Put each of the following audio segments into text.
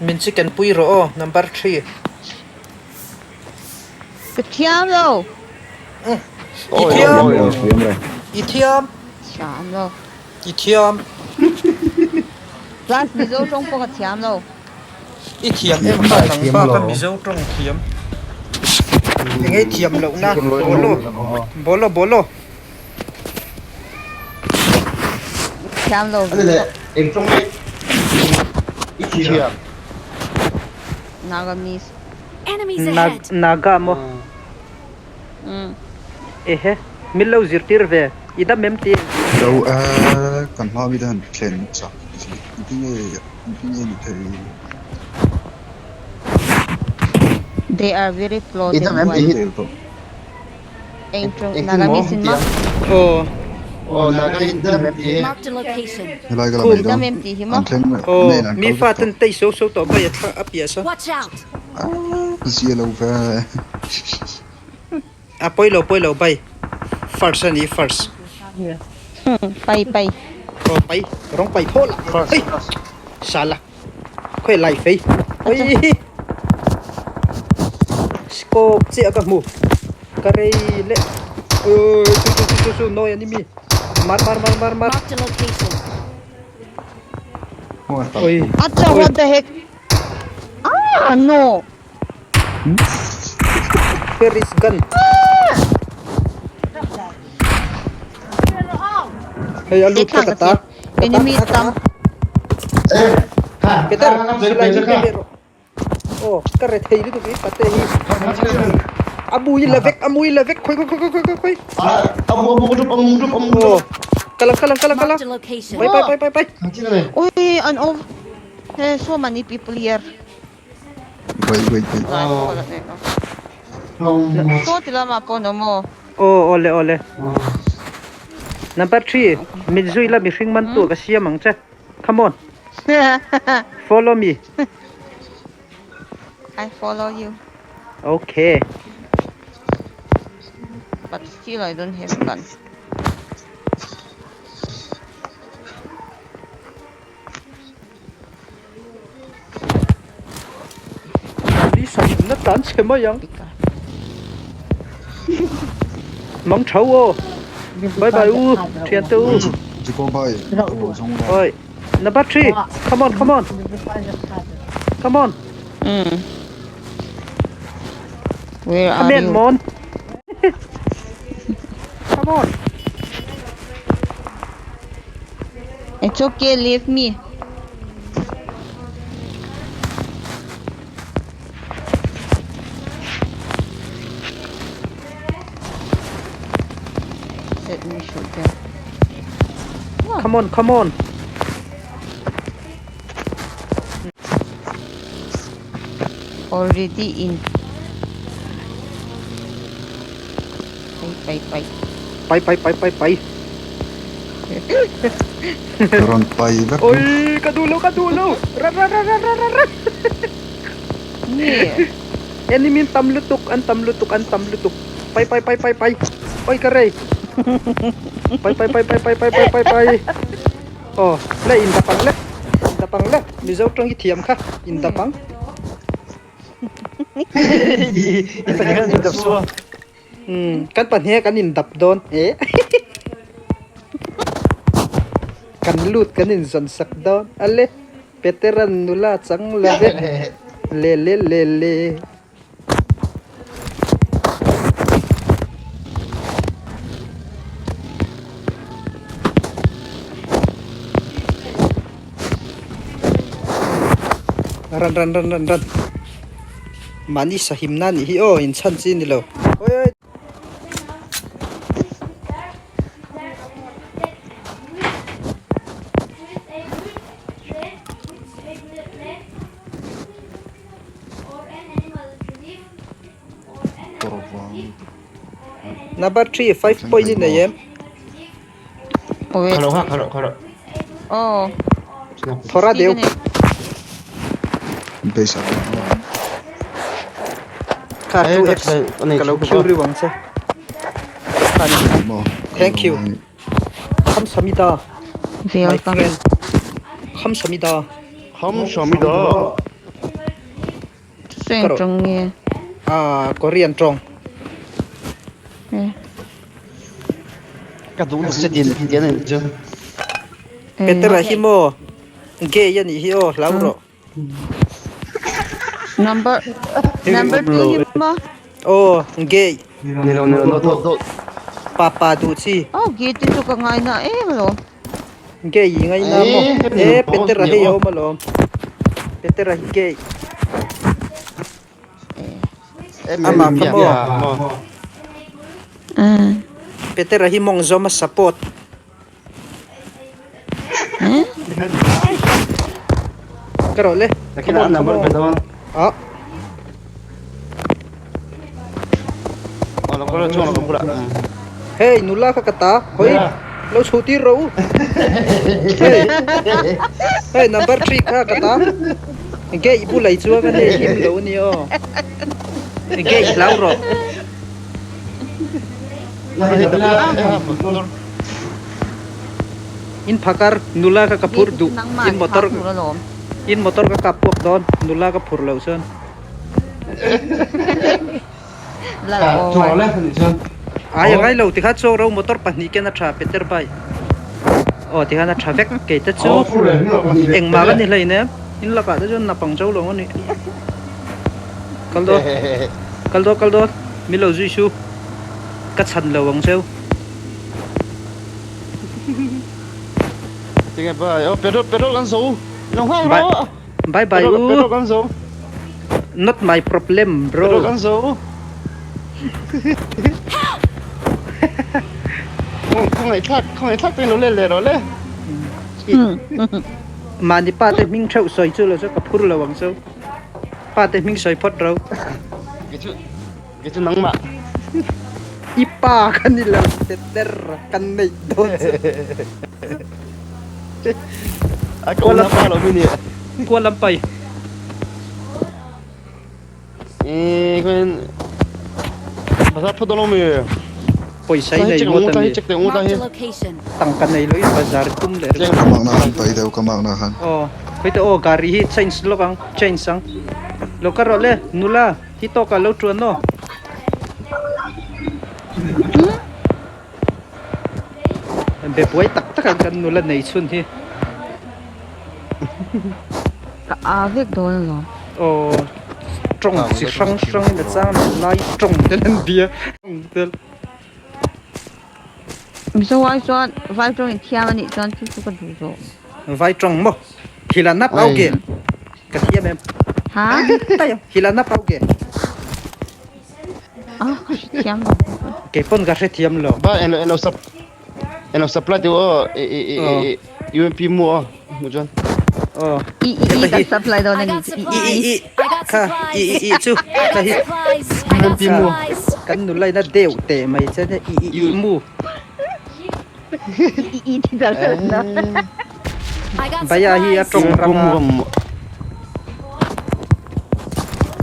Min chicken pui rawh aw number three. Ka thiam lo. I thiam. I thiam. Thiam lo. I thiam. Plus Mizo tawng pawh ka thiam lo. I thiam em kha nang bak a Mizo tawng thiam. Enge i thiam loh na bolo bolo bolo. Thiam lo. Ani leh eng tawng nge i thiam. Nagamese. Enemies ahead. Naga maw? Ehe, min lo zirtir ve, i dam em ti? Lo e, kan hma mi te han thlen chak engtin nge engtin nge ni thei. They are very I floated dam em one. ti hi? Eng tawng Engtin maw Nagamese in hetiang? maw? Aw. Aw Naga i dam em ti hi? Marked a location. Helai ka la Khum. mai I dam dawn em ti hi maw? an thleng Aw, mail an mi kal vek fa ten tawh. tei so so tawh mai a thla a piah sa. Watch out! Zia lo ve. A pawi lo pawi lo bai. First a ni first. Pai pai. Aw pai rawng pai thaw lah. First Hei first. sala khawi lai fei. Oi scope chiah ka hmu. Ka rei leh oi chu chu chu chu chu nawi a ni mi. Mar mar mar mar mar. Marked a location. Oi Acha oi. what the heck? Ah no. Where is gun? Hei a lut ka ka ta. Enemy tam. Peter, silai min pe leh rawh. Aw, ka re thei lutuk i pate hi. A mui la vek, a mui la vek, khawi khawi khawi khawi khawi. Aw, kal ang kal ang kal ang kal ang. Marked a location. Pai pai pai pai pai. Ui, an over. Hey, so many people here. Wait wait wait. Saw ti lamah pawh an awm aw. Aw awle awle. Number three, min zui la mihring man tu ka siam ang che. Come on. Follow me. I follow you. Okay. But still I don't have gun. Lisa in na tlan chhe mai ang. Mang tho aw. Bye bye u thian te u. Oi. Number 3. Come on, come on. Come on. Where Come are in, you? Mon. Come on. It's okay, leave me. Let me shoot them. Come on, come on. Already in. Pai pai pai. Pai pai pai pai pai. Ka rawn pai vek. Oi, ka duh lo, ka duh lo. Ra ra ra ra ra ra ra. Nge. Enemy an tam lutuk, an tam lutuk, an tam lutuk. Pai pai pai pai pai. Oi ka rei. Pai pai pai pai pai pai pai pai pai. Aw, le in dap ang le. In dap ang le. Mizo tawng i thiam kha. In dap ang. I pahnih khan in dap suah. Umm, kan pahnih kan in dap dawn e. Kan lut kan in zawn sak dawn. Ale, Peteran nula chang la ve. Le le le le. Run run run run run. Mahni sahimna nih hi aw inchhan chi ni lo. Oi oi. Number 3 5 point in nei em. Wait. Khalo kha khalo khalo. Oh. Thora deu. Base Kha 2x ka lo khiu riu ang che. Thank you. Khamsamida. My friend. Khamsamida. Khamsamida. Eng tawng nge? Ah, Korean tawng. Eh. Ka duh lutuk che din dian a nih chu. Petera hi maw gay a nih hi aw hlau rawh. Number number 2 hi maw? Aw gay. Ni lo ni lo dawt dawt dawt. Papa duh chi. Aw gay te chu ka ngaina em alawm. Gay i ngaina maw? E Petera hei a awm alawm. Petera hi gay. Amah kha maw? Petera hi mawng zawm a support. Ka rawh le. Come on, come on. Ah. Hey, nula kha ka ta. Hoi, lo chho tir ro. Hey, hey, number 3 kha ka ta. Ge i bulai chuang a nei him lo ni aw. Ge i hlau rawh. In phakar nula kha ka phur duh. In motor in motor ka kap puak dawn nula ka phur loh chuan. Ai a ngai lo tikha chuang ro motor pahnih ken a tha Peter bai. Aw tikhan a tha vek kei te chu engmah ka ni hlein em in lakah te chuan napang cho lo a ni. Kal dawn kal dawn kal dawn min lo zui su ka chhan lo ang cheu. Tinge bai aw petrol petrol kan zo lo nghak rawh. Bye bye u. Petrol kan zo. Not my problem bro. Petrol kan zo. Khawngaih thlak khawngaih thlak takin lo let leh rawh le. Mahni pa te hming theuh sawi chu lo chu ka phur lo ang chu. Pa te hming sawi phawt ro. Kei chu kei chu nangmah. I pa ka ni lo te ter kan neih dawn chu. A ka unau pa lo mi ni. Kuala Lampai. E khawiin bazar phawt dawn lo mi. Pawisa i nei ngawt a mi. Marked a location. Tangka nei lo in bazar tum leh Ka makna han pai deuh ka makna han. Aw khawite aw gari hi change lawk ang change ang lo ka rawh le nula hi tawk ah lo tuan aw. Be buai tak tak ang kan nula nei chhun hi. Ka aa vek dawn alawm. Aw tawng chi hrang hrang in a chang leh lai tawng tel an bia tawng tel. Mizo ai chuan vai tawng in thiam anih chuan chu chu ka duh zawh. Vai tawng maw? Hila nap au ge. Ka thiam em? Ha? Hila nap au ge. Ah ka hrethiam lo. Keipawn ka hrethiam lo. Ba eno eno sub eno supply tu aw e e e e UMP mu aw mu chuan. Aw. I i i ka supply dawn I ani got chu i i I i supplies. I got kha i i supplies. i chu I ka got hi supplies. I got UMP mu. supplies. Kan nula ina deuh teh mai che nia i i i mu. I i ti dal dal na. I got Baya hi a supplies. tawng UMP rang mu a. ka mu.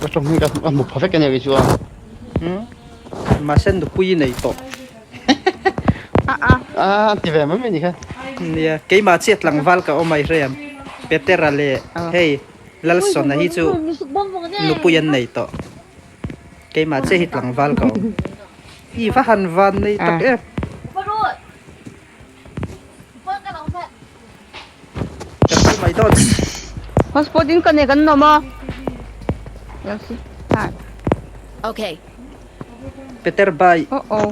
Ka tawng hi ka hmu pha vek ania kei chu a. Hmm. Mahse nupui i nei tawh. A a. A an ti ve mai mai ni kha. Nia, keimah chiah tlangval ka awm ai hriam. Petera leh hei Lalsawna hi chu nupui an nei tawh. Keimah chiah hi tlangval ka awm. I va han van nei tak em. Kan kal mai dawn. Hotspot in ka nei kan nawm a. Yelsi. Hi. Okay. Peter bai. Oh oh.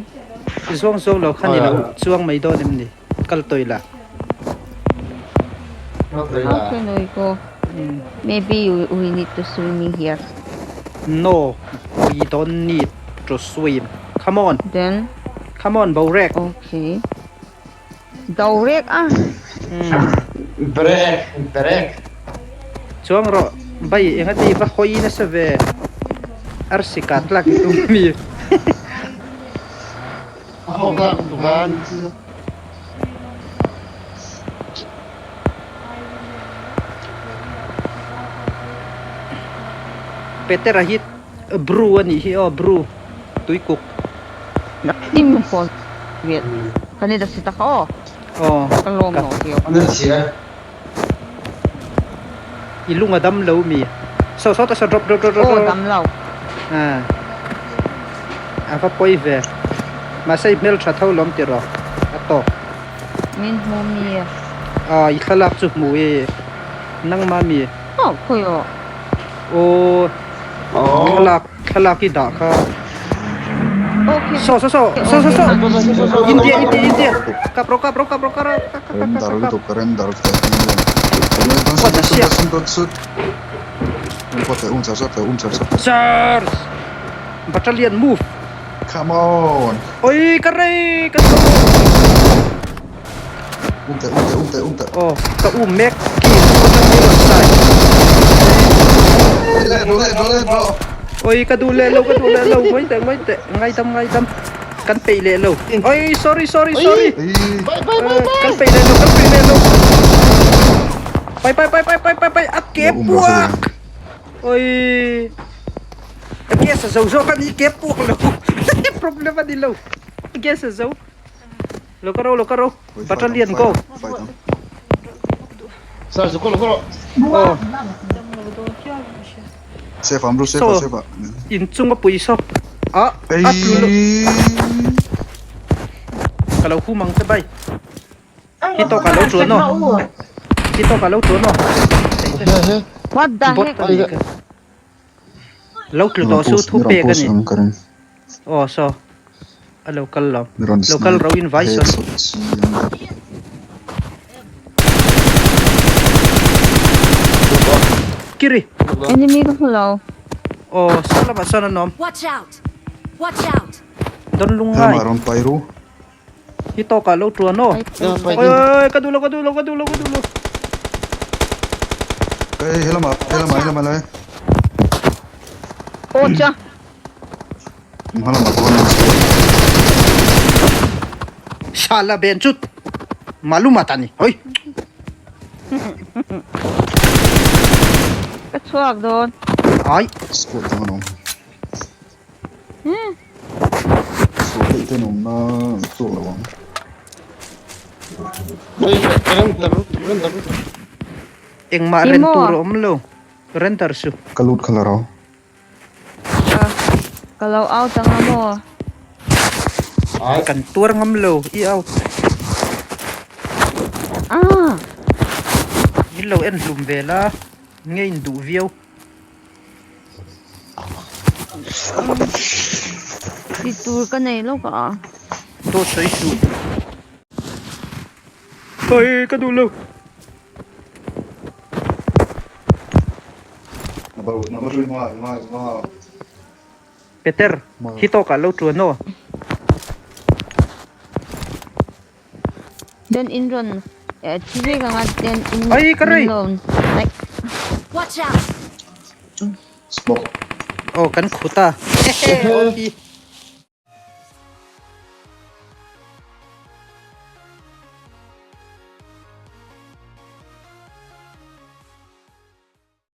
I zuang zuang lo khan i lo chuang mai dawn em ni? Kal tawi la. How can we go? Maybe we need to swimming here. No, we don't need to swim. Come on. Then? Come on, Borek. Okay. Dorek a. Brek, brek. Chuang rawh, bai enga ti va hawi nasa ve. Arsi ka tlak i tum mi. A hawk a van. Petera hi Bru a nih hi aw, Bru tuikuk. Tim phone vel kan i da si tak aw. Aw. Ka lawm lo tio. An si e. I lung a dam lo mi. So so ta so drop drop drop drop. Aw dam lo. Ah. A va pawi ve. Mahse i hmeltha tho lawm ti rawh. A tawk. Min hmu mi? Ah i thlalak chu hmu i. Nangmah mi? Aw khawi aw. Aw thlalak thlalak i dah kha. So so so so so so India India India kap rawh kap rawh kap rawh kap rawh kap kap Render kap kap. lutuk render te What the shit? Charge! Battalion move! Come on! Oi ka rei ka tho! Um teh um teh um teh um teh. Aw ka um mek ki atang mai rawn sai. Leh rawh leh rawh leh rawh. Oi ka duh leh lo ka duh leh lo ngawi teh ngawi teh ngaidam ngaidam kan peih leh lo. Oi sorry sorry sorry. Kan peih leh lo kan peih leh lo. Pai pai pai pai pai pai pai a ke puak. Oi a gas a zo zawk a ni ke puak lo. Problem a ni lo gas a zo. Lo ka ro lo ka ro battalion go. Sir zu ko lo ko ro. Aw. Safe am ru safe So safe. in chung a pui saw a a tlu lo. Ka lo hum ang che bai. Hi tawk a lo chuan aw. Hi tawk a lo chuan aw. What the Bot heck? a ni ka. Lo tlu tawh su thu pek a ni. Aw saw. A lo kal lo. Lo kal ro in vai sawn. Kiri. Enemy ka hmu lo. Aw saw lamah sawn an awm. Watch out! Watch out! Dawn lungai. Hi tawkah lo tuan aw. Oi oi ka duh lo ka duh lo ka duh lo ka duh lo. Hey helama helama helama lai. Aw cha. Helama pawn. Shala ben chut. Malum atani. Oi. Ka chhuak dawn. Ai. Squad dang an awm. Suah theih ten awmna chhuak lo ang. Engmah ren tur a awm lo. Renter su. Ka lut kha la ro. Ka lo out anga maw? Kan tuar ngam lo i out. Min lo en hlum ve la nge in duh viau. Ti tur ka nei lawk a. Dawt sawi suh. Oi ka duh lo. Peter hi tawkah lo tuan aw. Then in rawn thi vek anga then in Ai ka rei. loan. Watch out! Smoke. Oh kan khut a. Hehe OP.